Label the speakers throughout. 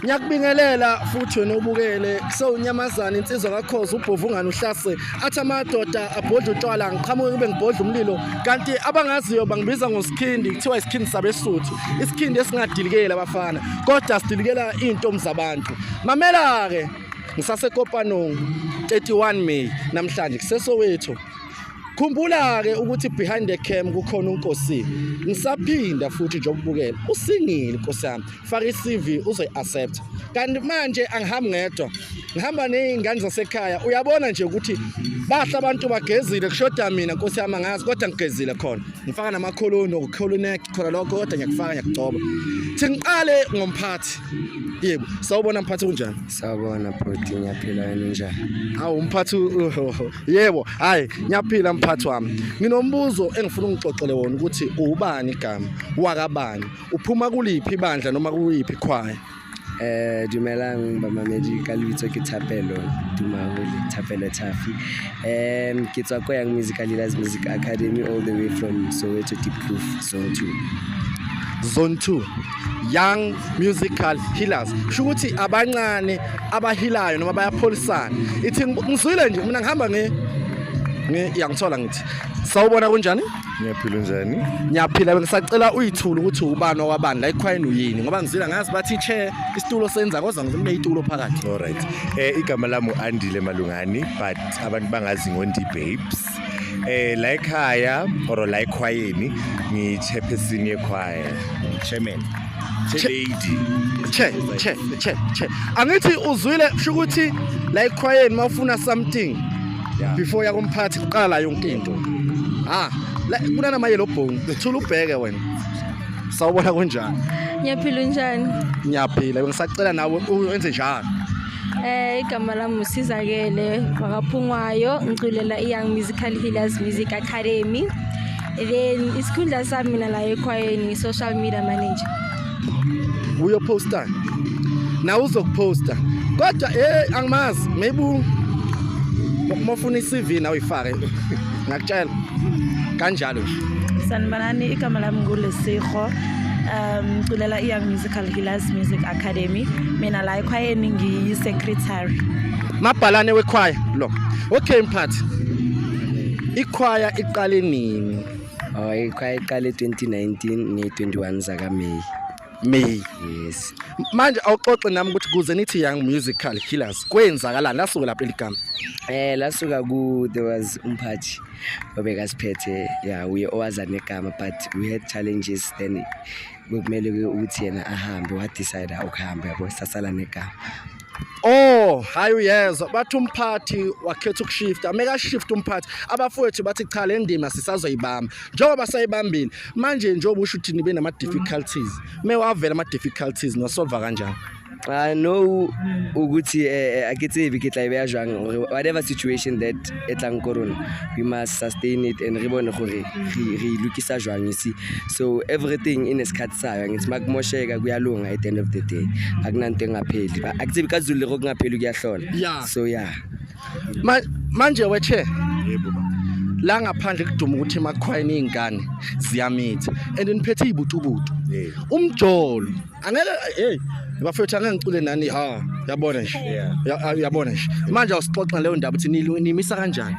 Speaker 1: Ngiyakubingelela futhi wena ubukele kusewunyamazana insizwa kaKhoza ubhovungane uhlase athi amadoda abhodla utshwala ngiqhamuke kube ngibhodla umlilo kanti abangaziyo bangibiza ngosikhindi kuthiwa isikhindi sabesuthu isikhindi esingadilikeli abafana kodwa sidilikela izintombi zabantu. Mamela ke, ngisaseKopanong 31 May namhlanje kuseSoweto. Khumbula ke ukuthi behind the cam kukhona uNkosi. Ngisaphinda futhi nje ukubukela usingile Nkosi yami. Faka i-CV uzoyi-accept. Kanti manje angihambi ngedwa, ngihamba nezingane zasekhaya. Uyabona nje ukuthi bahle abantu bagezile, kushoda mina Nkosi yami, angazi kodwa ngigezile khona. Ngifaka namakholoni okukholonect khona lokho, kodwa ngiyakufaka, ngiyakugcoba. Thi ngiqale ngomphathi. Yebo, sawubona mphathi, kunjani?
Speaker 2: Sawubona bhuti, ngiyaphila, wena unjani?
Speaker 1: Hawu mphathi, yebo, hayi ngiyaphila mphathi wami. Nginombuzo engifuna ungixoxele wona ukuthi ubani igama, wakabani, uphuma kuliphi ibandla noma kuyiphi ikhwaya?
Speaker 2: Dumelang bamamedi, ka lebitso ke Thapelo Tumahole, Thapelo Thafi. Ke tswa ko Young Musical Leaders Music Academy, all the way from Soweto, Diepkloof, Zone 2.
Speaker 1: Zone 2, Young Musical Healers. Kusho ukuthi abancane abahilayo noma bayapholisana. Ithi ngizwile nje mina ngihamba nge yangithola ngithi sawubona, kunjani?
Speaker 3: Ngiyaphila, njani?
Speaker 1: Ngiyaphila. Bengisacela uyithule ukuthi ubani okwabani la ekhwayeni, uyini, ngoba ngizwile ngazi bathi chair isitulo senza kodwa ngizimle itulo phakathi.
Speaker 3: Alright. Igama lami uAndile Malungani, but abantu bangazi ngoNdi Babes. La ekhaya or la ekhwayeni ngi chairperson yekhwaya. Chairman. Chair lady.
Speaker 1: Che che che che, angithi uzwile? Kusho ukuthi la ekhwayeni mawufuna something before yakumphathi kuqala yonke into. Ah, la kunana yellow bone, thula ubheke wena. Sawubona, kunjani?
Speaker 4: Ngiyaphila, unjani?
Speaker 1: Ngiyaphila. Bengisacela nawe uyenze njani?
Speaker 4: Igama lami uSizakele wakaPhungwayo, ngiculela i-Young Musical Healers Music Academy. Then isikhundla sami mina la ekhwayeni ngi-social media manager.
Speaker 1: Uyoposta nawe, uzokuphosta kodwa angimazi, maybe uma ufuna i-CV nawe uyifake, ngakutshela kanjalo nje.
Speaker 5: Sanibonani, igama lami nguLesego. Ngiculela i-Young Musical Healers Music Academy. Mina la ekhwayeni ngiyi-secretary.
Speaker 1: Mabhalane wekhwaya lo. Okay mphathi, ikhwaya iqale nini?
Speaker 2: Oh, ikhwaya iqale 2019 nge-21 zaka May.
Speaker 1: May?
Speaker 2: Yes.
Speaker 1: Manje awuxoxe nami ukuthi kuze nithi Young Musical Healers kwenzakalani, lasuke lapha eligama?
Speaker 2: Lasuka ku there was umphathi obekasiphethe, yeah, uye owaza negama, but we had challenges, then bekumele ke ukuthi yena ahambe, wa decide ukuhamba, yabo, sasala negama.
Speaker 1: Oh hayi, uyezwa, bathi umphathi wakhetha ukushifta, meka shift umphathi, abafowethu bathi cha, le ndima sisazoyibamba njengoba sayibambile manje. Njengoba usho ukuthi nibe nama difficulties, mewavela ama difficulties nosolva kanjani?
Speaker 2: I know ukuthi a ke tsebe ke tla e beya jwang gore whatever situation that e tlang ko rona, we must sustain it and re bone gore re e lokisa jwang, you see. So everything inesikhathi sayo, angithi makumosheka kuyalunga at the end of the day, akunanto engapheli. A ke tsebe ka Zulu le kungapheli kuyahlola. So yeah.
Speaker 1: Manje weche
Speaker 3: Yebo ba.
Speaker 1: La ngaphandle kuduma ukuthi emakhwayeni iy'ngane ziyamitha and niphethe iy'butubutu. Umjolo angeke, hey bafethu, angeke ngicule nani ha, yabona nje. Uyabona nje manje, awusixoxa leyo ndaba ukuthi nimisa kanjani?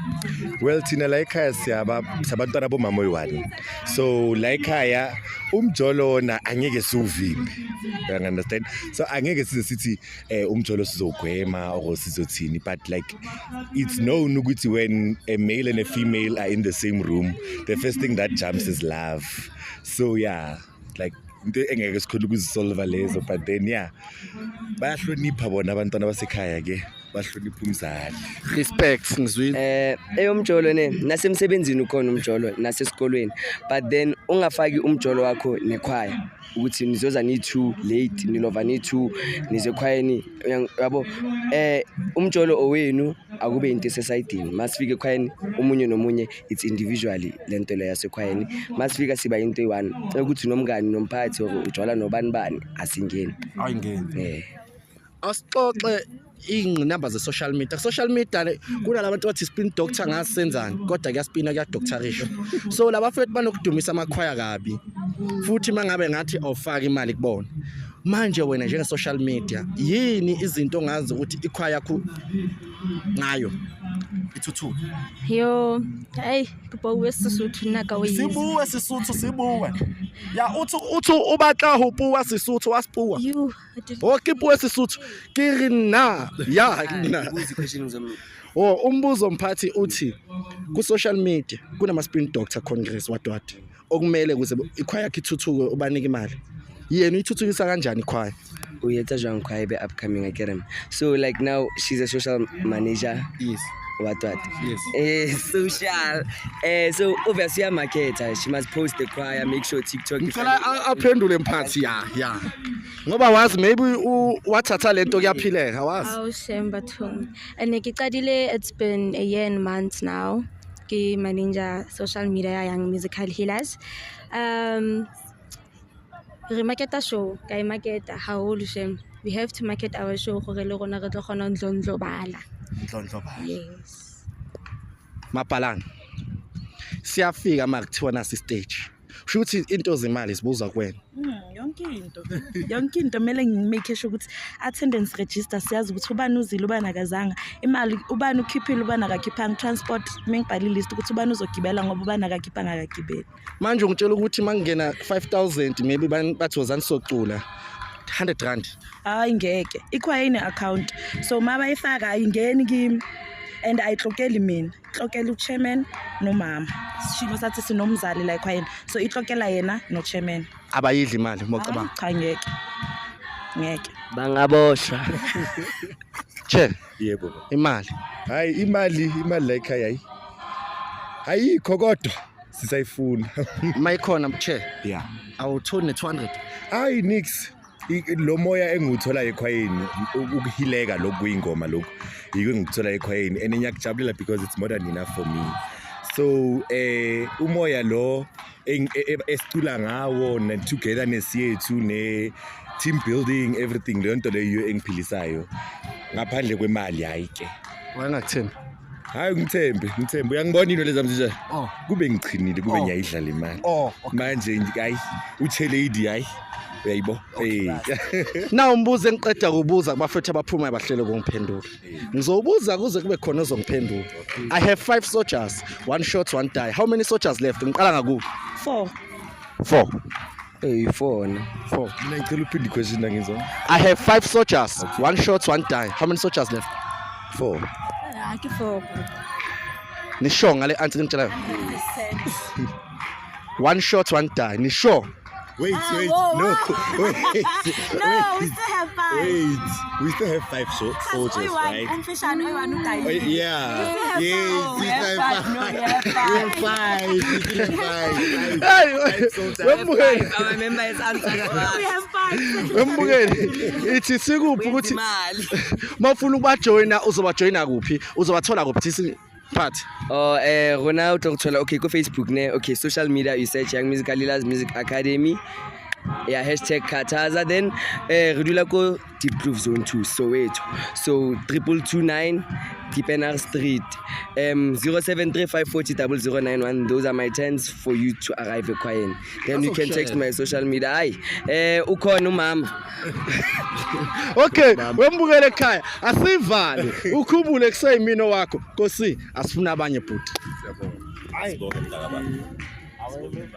Speaker 3: Well, thina la ekhaya siyaba sabantwana bomama oyi-one. So la ekhaya umjolo wona angeke siwuvimbe. You understand? So angeke size sithi umjolo sizogwema or sizothini, but like it's known ukuthi when a male and a female are in the same room, the first thing that jumps is love. So yeah, like into engeke sikhona ukuzisolva lezo, but then yeah, bayahlonipha bona abantwana basekhaya ke, bahlonipha umzali.
Speaker 1: Respect, ngizwile.
Speaker 2: Eyomjolo ne, nasemsebenzini ukhona umjolo, nasesikolweni, but then ungafaki umjolo wakho nekhwaya ukuthi nizoza ni-two late, nilova ni-two, nize ekhwayeni, yabo. Umjolo owenu akube into esesayidini. Masifika ekhwayeni omunye nomunye, it's individually lento leyo yasekhwayeni. Masifika siba into eyi-one, ukuthi nomngani nomphathi or ujola nobani bani, asingeni.
Speaker 1: Ayingeni.
Speaker 2: Eh.
Speaker 1: Asixoxe iy'ngqinamba ze-social media. Ku-social media le kunalabantu bathi spin doctor, ngazi senzani kodwa kuyaspina, kuyadoctorisha. So laba fethu banokudumisa amakhwaya kabi futhi uma ngabe ngathi awufaki imali kubona. Manje wena njenge social media, yini izinto ongazi ukuthi ikhwaya yakho ngayo ithuthuke?
Speaker 4: Yo, hey, kopa o bue Sesotho nna ka o itse.
Speaker 1: Sibuwe Sesotho, sibuwe. Ya uthi o batla ho bua Sesotho, wa se bua.
Speaker 4: You, I didn't-
Speaker 1: O ke bue Sesotho, ke re nna ya nna.
Speaker 2: Buza i-question
Speaker 1: Oh, umbuzo mphathi uthi ku social media kunama spin doctor congress what what okumele ukuze ikhwaya yakhe ithuthuke ubanike imali. Yena uyithuthukisa kanjani ikhwaya?
Speaker 2: O etsa jwang choir be upcoming akere? So like now she's a social manager.
Speaker 1: Yes.
Speaker 2: What what?
Speaker 1: Yes.
Speaker 2: Social. So obviously a marketer. She must post the choir, make sure TikTok.
Speaker 1: Ngicela aphendule mphathi ya. Ngoba wazi maybe wathatha lento kuyaphileka wazi.
Speaker 4: Aw, shame bathong. And ke qadile, it's been a year and months now. Ke manager social media ya Young Musical Healers. Re marketa show, ka e marketa haholo shame. We have to market our show gore le rona re tlo kgona ho ndlondlobala. Yes.
Speaker 1: Mabhalane. Siyafika makuthiwa nasi stage. Kusho ukuthi into zemali zibuza kuwena.
Speaker 5: Yonke into, yonke into kumele ngimake sure ukuthi attendance register, siyazi ukuthi ubani uzile, ubani akazanga, imali ubani ukhiphile, ubani akakhiphanga, transport mengibhala ilist ukuthi ubani uzogibela ngoba ubani akakhiphanga akagibeli.
Speaker 1: Manje ungitshela ukuthi mangena 5000 maybe bathi wozani socula 100 rand.
Speaker 5: Hayi, ngeke, ikhwaya ine-account, so uma bayifaka ayingeni kimi and ayihlokeli mina, ihlokela uchairman nomama. Sishilo sathi sinomzali la ekhwayeni, so ihlokela yena no-chairman.
Speaker 1: Abayidli imali mocabanga.
Speaker 5: Cha, ngeke, ngeke.
Speaker 2: Bangaboshwa.
Speaker 1: Che,
Speaker 3: Yebo.
Speaker 1: imali.
Speaker 3: Hayi, imali la ekhaya hayi. Ayikho kodwa sisayifuna.
Speaker 1: Mayikhona che.
Speaker 3: Yeah.
Speaker 1: Awutholi ne 200.
Speaker 3: Hayi nix. Lo moya engiwuthola ekhwayeni, ukuhileka lokhu kuyingoma, lokhu yiko engikuthola ekhwayeni and ngiyakujabulela because it's more than enough for me. So umoya lo esicula ngawo ne togetherness yethu ne team building, everything, leyo nto leyo engiphilisayo ngaphandle kwemali, hayi ke.
Speaker 1: Wayengakuthembi.
Speaker 3: Hayi, ngithembe, ngithembe, uyangibona into lezi manje.
Speaker 1: Oh.
Speaker 3: Kube ngichinile kube
Speaker 1: Oh.
Speaker 3: ngiyayidlala imali.
Speaker 1: Oh,
Speaker 3: Manje hayi, uche lady, hayi, uyayibo.
Speaker 1: Na umbuzo engiqeda kubuza kubafethu abaphuma bahlele ukungiphendula. Ngizobuza kuze kube khona ozongiphendula. I have 5 soldiers, one shot, one die. How many soldiers left? Ngiqala ngaku.
Speaker 5: Four.
Speaker 1: 4.
Speaker 2: Hey, phone.
Speaker 1: 4.
Speaker 3: Mina ngicela uphinde i-question angizwa.
Speaker 1: I have 5 soldiers, one shot, one die. How many soldiers left?
Speaker 3: 4.
Speaker 4: Ah, ke four.
Speaker 1: Ni sure ngale answer ngitshela yona? One shot, one die. Ni sure?
Speaker 3: Wait, wait, no, wait.
Speaker 5: No, we still have five.
Speaker 3: Wait, we still have five soldiers, right?
Speaker 5: Umfishane oyi-one
Speaker 3: Oh, yeah. Yes, we still have five. We have five. We still have five.
Speaker 1: Hey,
Speaker 3: soldiers.
Speaker 1: wembukeli,
Speaker 2: Our member is answer.
Speaker 5: We have five.
Speaker 1: wembukeli. Ithi sikuphi ukuthi
Speaker 2: Imali.
Speaker 1: mawufuna ukubajoyina uzobajoyina kuphi? Uzobathola kuphi thisi phathi?
Speaker 2: Oh, rona o tlo go thola okay ko Facebook ne. Okay, social media, you search Young Musical Healers Music Academy. Yeah, hashtag Khathaza. Then re dula ko Diepkloof Zone 2, Soweto. So 2229 Diepenaar Street. 0735400091. Those are my tens for you to arrive at Kwayen. Then you can text my social media. Hayi, ukhona umama.
Speaker 1: Okay, wembukele ekhaya, asivale. Ukhubule kuseyimino wakho. Nkosi, asifuna abanye bhuti.
Speaker 3: Sibonge mntakababa. Sibonge.